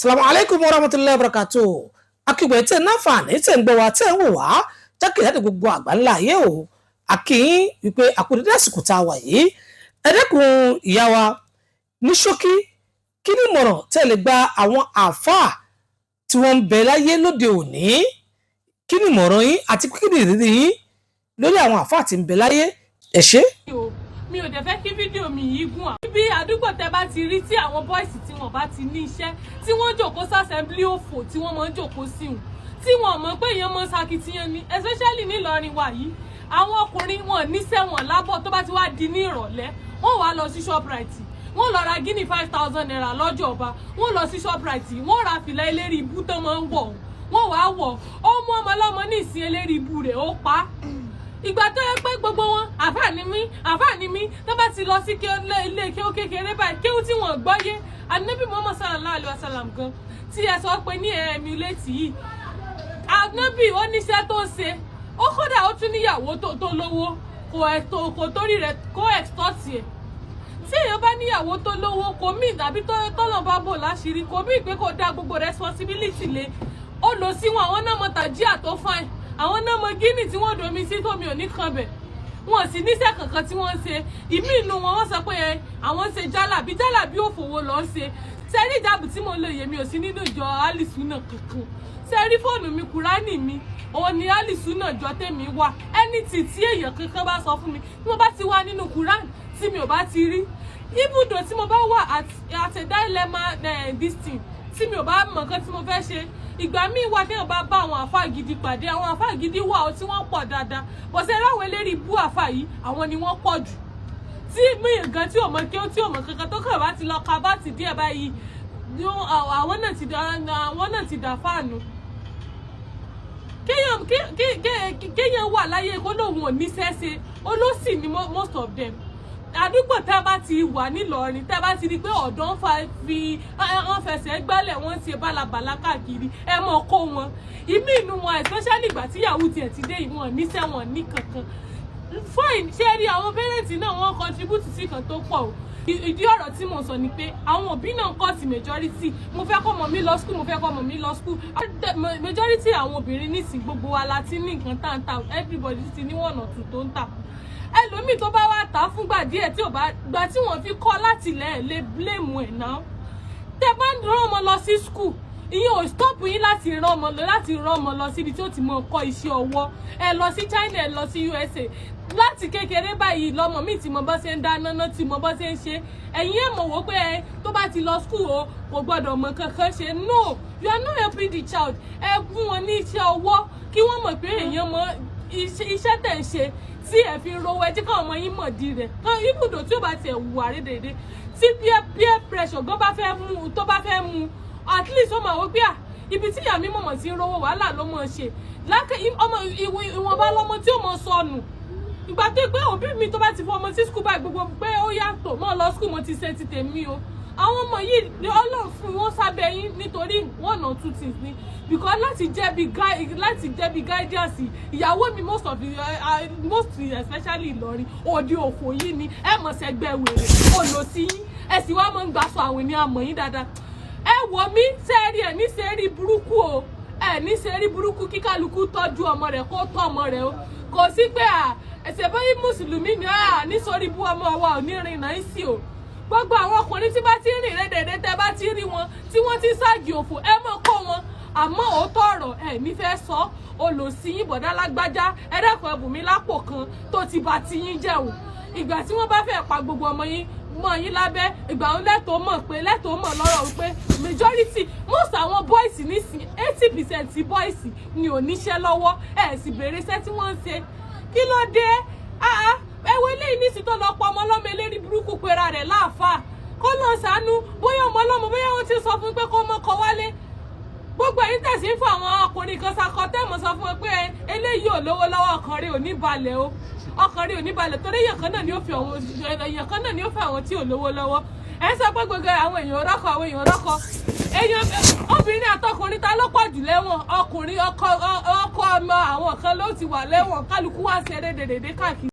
Salamu alaikum warahmatulahi wabarakatuh. Akígbẹ̀ tẹ̀ náfààní tẹ̀ ń gbọ́ wa, tẹ̀ ń wò wá jákèjádò gbogbo àgbáńlá ayé o. A kí yín wípé àkúdédé àsìkò tá a wà yìí. Ẹ dẹ́kun, ìyá wa, ní ṣókí, kí ni ìmọ̀ràn tẹ́ lè gba àwọn àáfàá tí wọ́n ń bẹ láyé lóde òní? Kí ni ìmọ̀ràn yín àti kí ni ìrírí yín lórí àwọn àáfàá tí ń bẹ láyé? Ẹ ṣé. O mi ò dẹ̀ fẹ́ kí fídíò mi yìí gùn. Àwọn bí àdúgbò tẹ bá ti rí tí àwọn boys tí wọ́n bá ti ní iṣẹ́, tí wọ́n jòkó sí assembly òfò, tí wọ́n máa ń jòkó sí wọn, tí wọ́n mọ̀ pé èèyàn mọ̀ sakitiyan ni, especially nílọrin wa yìí, àwọn ọkùnrin wọn níṣẹ́ wọn lábọ̀. Tó bá ti wá di ní ìrọ̀lẹ́, wọ́n wá lọ sí Shoprite, wọ́n lọ ra gíní ₦5,000 lọ́jọ́ ọba. Wọ́n lọ sí Shoprite, wọ́n ra fìlà eléri ibú tán máa ń wọ̀, wọ́n wàá wọ̀. Ó mú ọmọ ọlọ́mọ ní ìsìn, eléri ibú rẹ̀ ó pa á. Ìgbà tó yẹ pé gbogbo wọn, àfáà ni mí, àfáà ni mí, tó bá ti lọ sí ilé kéwú kékeré báyìí, kéwú tí wọ́n gbọ́ yé Anabi Muhammad sallallahu alayhi wa sallam gan tí ẹ sọ pé ní emulate yìí, Anabi ó níṣẹ́ tó ń ṣe, ó kódà ó tún níyàwó tó lówó, kò ẹ̀ tó kò torí rẹ̀ kó extort ẹ̀. Tí èèyàn bá níyàwó tó lówó, kò mí tàbí tọ́lọ̀ bá bò láṣìírí, kò mí pé kò dá gbogbo responsibility lé ó lọ sí wọn. Àwọn náà mọ tàjíà tó fine, àwọn náà mọ gíní tí wọ́n domi sí tómi ò ní kan bẹ̀. Wọn sì níṣẹ́ kankan tí wọ́n ń ṣe. Ìmí inú wọn, wọ́n sọ pé ẹ àwọn ń ṣe jálàbí, jálàbí òfòwò lọ́ ń ṣe. Sẹ́rí ìjáàbù tí mo lò yèmí ò sí nínú ìjọ alisuna kankan. Sẹ́rí fóònù mi, kúránì mi, òun ni alisuna jọ tèmi wà. Anything tí èèyàn kankan bá sọ fún mi, tí mo bá ti wà nínú kúránì, tí mi ò bá ti rí ibùdó tí mo bá wà at a dilemma, this thing tí mi ò bá mọ̀ nǹkan tí mo fẹ́ ṣe, ìgbà míì wà téèyàn bá bá àwọn àfáà gidi pàdé. Àwọn àfáà gidi wà ó tí wọ́n pọ̀ dáadáa bọ̀sẹ̀ ráwọn eléri bú àfáà yìí, àwọn ni wọ́n pọ̀ jù. Tí mí gan tí ò mọ kí ó tí ò mọ kankan, tó kàn bá ti lọ ka bá ti díẹ̀ báyìí, àwọn náà ti dà fáànù. Kéèyàn wà láyé kó lóun ò níṣẹ́ ṣe, olóṣì ni most of them. Àdúgbò tẹ́ bá ti wà nílọrin, tẹ́ bá ti rí pé ọ̀dọ́ ń fa fi wọ́n fẹsẹ̀ gbálẹ̀, wọ́n ń ṣe bálabàlá káàkiri, ẹ mọ̀ kó wọn. Ìmí inú wọn, especially ìgbà tí yahoo tiẹ̀ ti dé, ìwọ̀n níṣẹ́ wọn ní kankan. Fine, ṣé rí àwọn parents náà, wọ́n contribute sí kan tó pọ̀ o. Ìdí ọ̀rọ̀ tí mo sọ ni pé àwọn òbí náà ń kọ́ sí majority. Mo fẹ́ kọ́ ọmọ mi lọ school, mo fẹ́ kọ́ ọmọ mi lọ school. Majority àwọn obìnrin nísìn, gbogbo wa la ti ní nǹkan tá ń ta. Everybody ti ní one or two tó ń tà. Ẹlòmíì tó bá wá tà á fúngbà díẹ̀, tí ò bá gbà tí wọ́n fi kọ́ láti lẹ̀ lè blame ẹ̀ náà. Tẹ́ bá ń rán ọmọ lọ sí school, ìyẹn ò stop yín láti rán ọmọ lọ síbi tí ó ti mọ kọ́ iṣẹ́ ọwọ́. Ẹ lọ sí China, ẹ lọ sí USA, láti kékeré báyìí lọmọ mi tí mo bá ṣe ń dáná náà, tí mo bá ṣe ń ṣe. Ẹ̀yin ẹ̀ mọ̀ wò pé ẹ tó bá ti lọ school o, kò gbọ́dọ̀ mọ̀ kankan ṣe. No, you are not helping the child. Ẹ fún wọn ní iṣẹ́ ọwọ́ kí wọ́n mọ̀ pé èèyàn mọ iṣẹ́ tẹ̀ ń ṣe tí ẹ fi ń rówó. Ẹ jẹ́ káwọn ọmọ yín mọ̀ di rẹ̀ kán ibùdó tí ó bá tiẹ̀ wùwà rédèrèdè, tí peer pressure gan bá fẹ́ mú, tó bá fẹ́ mú, at least ó máa wò pé à ibi tí ìyá mi mọ̀mọ̀ tí ń rówó, wàhálà ló mọ̀ ṣe lákè ọmọ ìwọ̀nba lọ́mọ tí ó mọ̀ sọnù. Ìgbà tó pé òbí mi tó bá ti fọ ọmọ sí school báyìí, gbogbo pé ó yàtọ̀ mọ́ lọ school, mo ti ṣe ti tèmi o. Àwọn ọmọ yìí ni Ọlọ́run fún wọn sábẹ́ yín nítorí one or two things ni, because láti jẹ́ bí guidance ìyàwó mi. Most of the most especially Ìlọrin òde òfò yìí ni ẹ mọ̀ sẹ́gbẹ́ wèrè olòsí yín, ẹ sì wá mọ̀ ń gbàsọ àwọn ènìyàn mọ̀ yín dáadáa. Ẹ wò mí, sẹ́ẹ̀rì ẹ̀ ní sẹ́ẹ̀rì burúkú o, ẹ ní sẹ́ẹ̀rì burúkú. Kíkálukú tọ́jú ọmọ rẹ̀, kó tọ́ ọmọ rẹ̀ o. Kò sí pé à ẹ̀sẹ̀ bóyá mùsùlùmí ni à nítorí bú ọmọ wa ò ní rìn náà sí o. Gbogbo àwọn ọkùnrin tí bá ti rìn rédèrèdè, tẹ́ bá ti rí wọn tí wọ́n ti ságì òfò, ẹ mọ̀ kó wọn. Àmọ́ òótọ́ ọ̀rọ̀ ẹ̀ nífẹ̀ẹ́ sọ, olòṣì yín, bọ̀dá lágbájá, ẹ dákun, ẹbùn mi lápò kan tó ti bà ti yín jẹ́ o. Ìgbà tí wọ́n bá fẹ́ pa gbogbo ọmọ yín mọ́ yín lábẹ́, ìgbà wọn lẹ́tọ̀ọ́ mọ̀ pé lẹ́tọ̀ọ́ mọ̀ lọ́rọ̀ wípé majority, most àwọn boys nísìn, 80% boys ni ò níṣẹ́ lọ́wọ́. Ẹ̀ sì béèrè iṣẹ́ tí wọ́n ń ṣe. Kí ló dé? Ẹ wo eléyìí nísìn tó lọ pa ọmọ ọlọ́mọ, eléri burúkú pera rẹ̀ láàfáà. Kó lọ ṣàánú bóyá ọmọ ọlọ́mọ, bóyá wọ́n ti sọ fún pé kó mọ́ kọ wálé. Gbogbo ẹ̀yin tẹ̀sí ń fún àwọn ọkùnrin kan sakọ, tẹ́mọ̀ sọ fún wọn pé eléyìí ò lówó lọ́wọ́, ọkàn rẹ̀ ò ní balẹ̀ o, ọkàn rẹ̀ ò ní balẹ̀, torí èèyàn kan náà ni ó fi àwọn tí ò lówó lọ́wọ́. Ẹ ń sọ pé gbogbo àwọn èèyàn rọ́kọ, àwọn èèyàn rọ́kọ. Èèyàn obìnrin àtọkùnrin, ta ló pọ̀ jù lẹ́wọ̀n? Ọkùnrin, ọkọ ọmọ àwọn kan ló ti wà lẹ́wọ̀n. Kálukú wá ṣeré dèdèdè káàkiri.